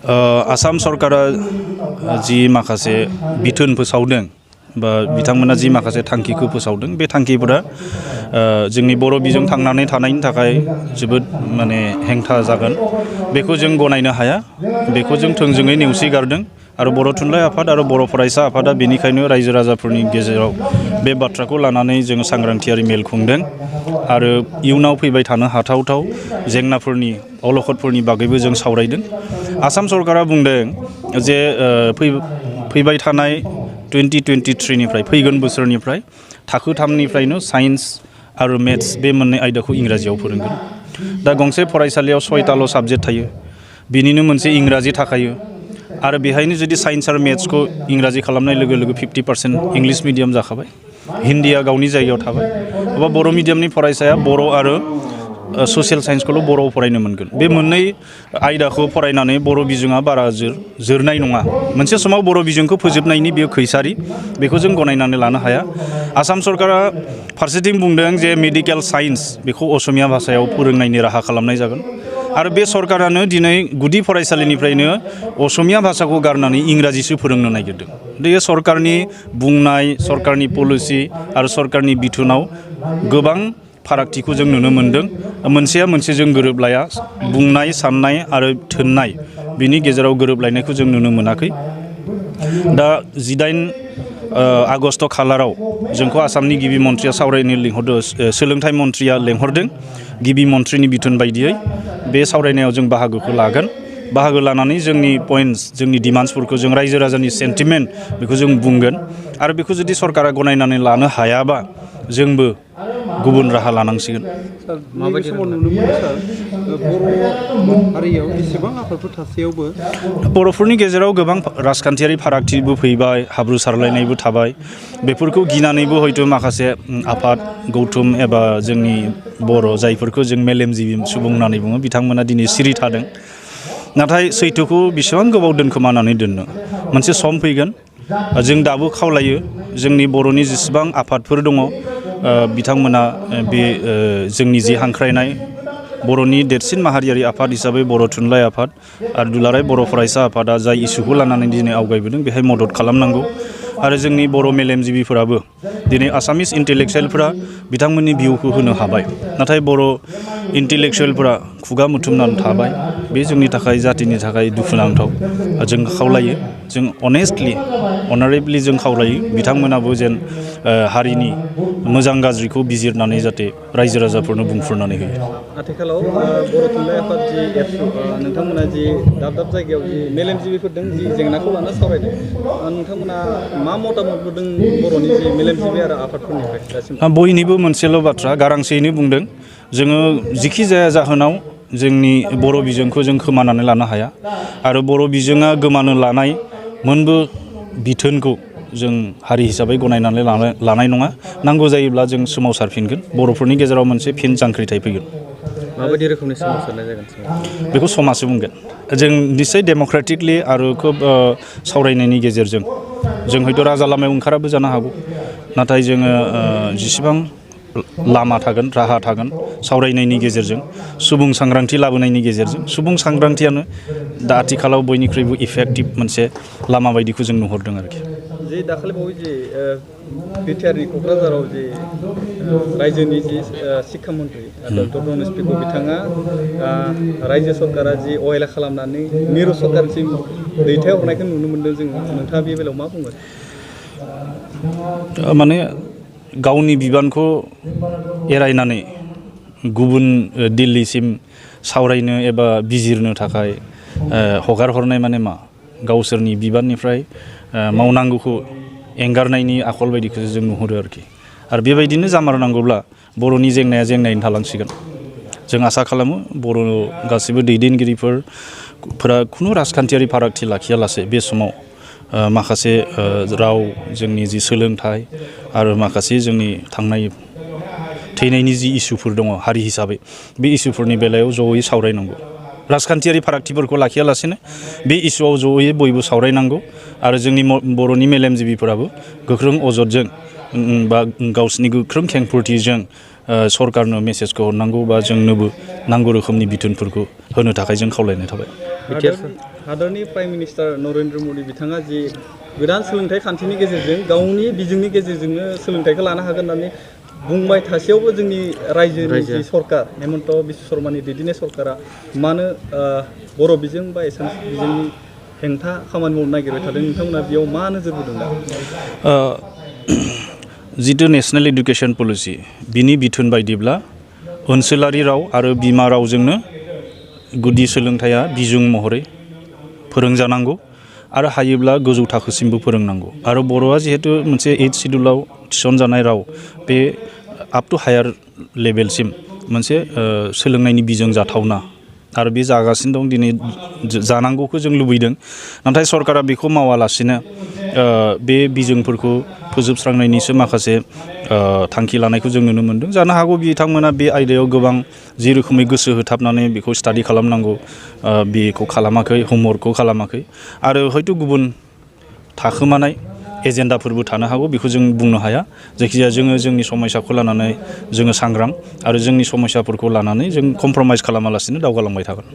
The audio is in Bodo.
आसाम सरकारा जि माखासे बिथोन फोसावदों बा बिथांमोना जि माखासे थांखिखौ फोसावदों बे थांखिफोरा जोंनि बर' बिजों थांनानै थानायनि थाखाय जोबोद माने हेंथा जागोन बेखौ जों गनायनो हाया बेखौ जों थोंजोङै नेवसिगारदों आरो बर' थुनलाइ आफाद आरो बर' फरायसा आफादा बेनिखायनो रायजो राजाफोरनि गेजेराव बे बाथ्राखौ लानानै जों सांग्रांथियारि मेल खुंदों आरो इयुनाव फैबाय थानो हाथावथाव जेंनाफोरनि अलखदफोरनि बागैबो जों सावरायदों आसाम सरकारा बुंदों जे फैबाय थानाय 2023निफ्राय फैगोन बोसोरनिफ्राय थाखो 3निफ्रायनो साइन्स आरो मेथ्स बे मोननै आयदाखौ इंराजियाव फोरोंगोन दा गंसे फरायसालियाव 6टाल' साबजेक्ट थायो बिनिनो मोनसे इंराजि थाखायो आरो बेहायनो जुदि साइन्स आरो मेथ्सखौ इंराजि खालामनाय लोगो लोगो 50% इंलिश मिडियाम जाखाबाय हिन्दीया गावनि जायगायाव थाबाय एबा बर' मिडियामनि फरायसाया बर' आरो ससियेल साइन्सखौल' बर'आव फरायनो मोनगोन बे मोननै आयदाखौ फरायनानै बर' बिजोङा बारा जोरनाय नङा मोनसे समाव बर' बिजोंखौ फोजोबनायनि बेयो खैसारि बेखौ जों गनायनानै लानो हाया आसाम सरकारा फारसेथिं बुंदों जे मेडिकेल साइन्स बेखौ असमिया भाषायाव फोरोंनायनि राहा खालामनाय जागोन आरो बे सरकारानो दिनै गुदि फरायसालिनिफ्रायनो असमिया भाषाखौ गारनानै इंराजिसो फोरोंनो नागिरदों बे सरकारनि बुंनाय सरकारनि पलिसि आरो सरकारनि बिथोनाव गोबां फारागथिखौ जों नुनो मोनदों मोनसेया मोनसेजों गोरोबलाया बुंनाय साननाय आरो थोननाय बिनि गेजेराव गोरोबलायनायखौ जों नुनो मोनाखै दा 18 आगस्ट खालाराव जोंखौ आसामनि गिबि मन्थ्रिया सावरायनो लिंहरदों सोलोंथाइ मन्थ्रिया लेंहरदों गिबि मन्थ्रिनि बिथोन बायदियै बे सावरायनायाव जों बाहागोखौ लागोन बाहागो लानानै जोंनि पइन्ट्स जोंनि डिमान्ड्सफोरखौ जों रायजो राजानि सेन्टिमेन्ट बेखौ जों बुंगोन आरो बेखौ जुदि सरकारा गनायनानै लानो हायाबा जोंबो गुबुन राहा लानांसिगोन माबायदि समाव नुनो मोनो सार बर' हारियाव एसेबां आफादफोर थासेयावबो बर'फोरनि गेजेराव गोबां राजखान्थियारि फारागथिबो फैबाय हाब्रु सारलायनायबो थाबाय बेफोरखौ गिनानैबो हयथ' माखासे आफाद गौथुम एबा जोंनि बर' जायफोरखौ जों मेलेमजिबि सुबुं होननानै बुङो बिथांमोना दिनै सिरि थादों नाथाय सैथोखौ बेसेबां गोबाव दोनखोमानानै दोननो मोनसे सम फैगोन जों दाबो खावलायो जोंनि बर'नि जेसेबां आफादफोर दङ बिथांमोना बे जोंनि जि हांख्रायनाय बर'नि देरसिन माहारियारि आफाद हिसाबै बर' थुनलाइ आफाद आरो दुलाराय बर' फरायसा आफादा जाय इसुखौ लानानै दिनै आवगायबोदों बेहाय मदद खालामनांगौ आरो जोंनि बर' मेलेमजिबिफोराबो दिनै आसामिस इन्टेलेक्सुयेलफोरा बिथांमोननि भिउखौ होनो हाबाय नाथाय बर' इन्टेलेक्सुयेलफोरा खुगा मुथुमनानै थाबाय बे जोंनि थाखाय जातिनि थाखाय दुखुनांथाव जों खावलायो जों अनारेबलि जों खावलायो बिथांमोनाबो जेन हारिनि मोजां गाज्रिखौ बिजिरनानै जाहाथे रायजो राजाफोरनो बुंफुरनानै होयो आथिखालाव बर' थुनलाइ आफाद जि एबसु नोंथांमोना जि दाब दाब जायगायाव जि मेलेमजिबिफोरदों जि जेंनाखौ लाना सावरायदों नोंथांमोना मा मतामत होदों बर'नि जि मेलेमजिबि आरो आफादफोरनिफ्राय दासिम बयनिबो मोनसेल' बाथ्रा गारांसेयैनो बुंदों जोङो जिखि जाया जाहोनाव जोंनि बर' बिजोंखौ जों खोमानानै लानो हाया आरो बर' बिजोङा गोमानो लानाय मोनबो बिथोनखौ जों हारि हिसाबै गनायनानै लानाय नङा नांगौ जायोब्ला जों सोमावसारफिनगोन बर'फोरनि गेजेराव मोनसे फिन जांख्रिथाय फैगोन माबायदि रोखोमनि सोमावसारनाय जागोन बेखौ समाजसो बुंगोन जों निस्सय डेम'क्रेटिकलि आरो खोब सावरायनायनि गेजेरजों जों हयथ' राजा लामायाव ओंखाराबो जानो हागौ नाथाय जोङो जेसेबां लामा थागोन राहा थागोन सावरायनायनि गेजेरजों सुबुं सांग्रांथि लाबोनायनि गेजेरजों सुबुं सांग्रांथियानो दा आथिखालाव बयनिख्रुइबो इफेक्टिभ मोनसे लामा बायदिखौ जों नुहुरदों आरोखि जि दाखालि बावै जि बिटिआरनि क'क्राझाराव जि रायजोनि जि शिक्षा मन्त्रि डक्टर रमेश पेगु बिथाङा रायजो सरकारा जि अहेला खालामनानै मिरु सरकारसिम दैथायहरनायखौ नुनो मोनदों जोङो नोंथाङा बे बेलायाव मा बुंगोन माने गावनि बिबानखौ एरायनानै गुबुन दिल्लीसिम सावरायनो एबा बिजिरनो थाखाय हगार हरनाय माने मा गावसोरनि बिबाननिफ्राय मावनांगौखौ एंगारनायनि आखल बायदिखौ जों नुहुरो आरोखि आरो बेबायदिनो जामारनांगौब्ला बर'नि जेंनाया जेंनायैनो थालांसिगोन जों आसा खालामो बर' गासैबो दैदेनगिरिफोरा खुनु राजखान्थियारि फारागथि लाखियालासे बे समाव माखासे राव जोंनि जि सोलोंथाइ आरो माखासे जोंनि थांनाय थैनायनि जि इसुफोर दङ हारि हिसाबै बे इसुफोरनि बेलायाव जयै सावरायनांगौ राजखान्थियारि फारागथिफोरखौ लाखियालासेनो बे इसुआव जयै बयबो सावरायनांगौ आरो जोंनि बर'नि मेलेमजिबिफोराबो गोख्रों अजदजों बा गावसिनि गोख्रों खेंफोरथिजों सरकारनो मेसेजखौ हरनांगौ बा जोंनोबो नांगौ रोखोमनि बिथोनफोरखौ होनो थाखाय जों खावलायनाय थाबाय हादरनि प्राइम मिनिस्टार नरेन्द्र मदि बिथाङा जि गोदान सोलोंथाइ खान्थिनि गेजेरजों गावनि बिजोंनि गेजेरजोंनो सोलोंथाइखौ लानो हागोन होननानै बुंबाय थासेयावबो जोंनि रायजोनि जि सरकार हेमन्त बिश्व शर्मानि दैदेननाय सरकारा मानो बर' बिजों बा एसामिस बिजोंनि हेंथा खामानि मावनो नागिरबाय थादों नोंथांमोना बेयाव मा नोजोर होदों दा? जिथु नेशनेल एडुकेशन पलिसि बिनि बिथोन बायदिब्ला ओनसोलारि राव आरो बिमा रावजोंनो गुदि सोलोंथाइया बिजों महरै फोरोंजानांगौ आरो हायोब्ला गोजौ थाखोसिमबो फोरोंनांगौ आरो बर'आ जिहेतु मोनसे 8 शिड्युलाव थिसनजानाय राव बे आप टु हायार लेभेलसिम मोनसे सोलोंनायनि बिजों जाथावना आरो बे जागासिनो दं दिनै जानांगौखौ जों लुबैदों नाथाय सरकारा बेखौ मावालासिनो बे बिजोंफोरखौ फोजोबस्रांनायनिसो माखासे थांखि लानायखौ जों नुनो मोनदों जानो हागौ बिथांमोना बे आयदायाव गोबां जे रोखोमै गोसो होथाबनानै बेखौ स्टाडि खालामनांगौ बेखौ खालामाखै हमवर्कखौ खालामाखै आरो हयथ' गुबुन थाखोमानाय एजेन्डाफोरबो थानो हागौ बेखौ जों बुंनो हाया जायखिजाया जोङो जोंनि समस्याखौ लानानै जोङो सांग्रां आरो जोंनि समस्याफोरखौ लानानै जों कमप्रमाइज खालामालासिनो दावगालांबाय थागोन।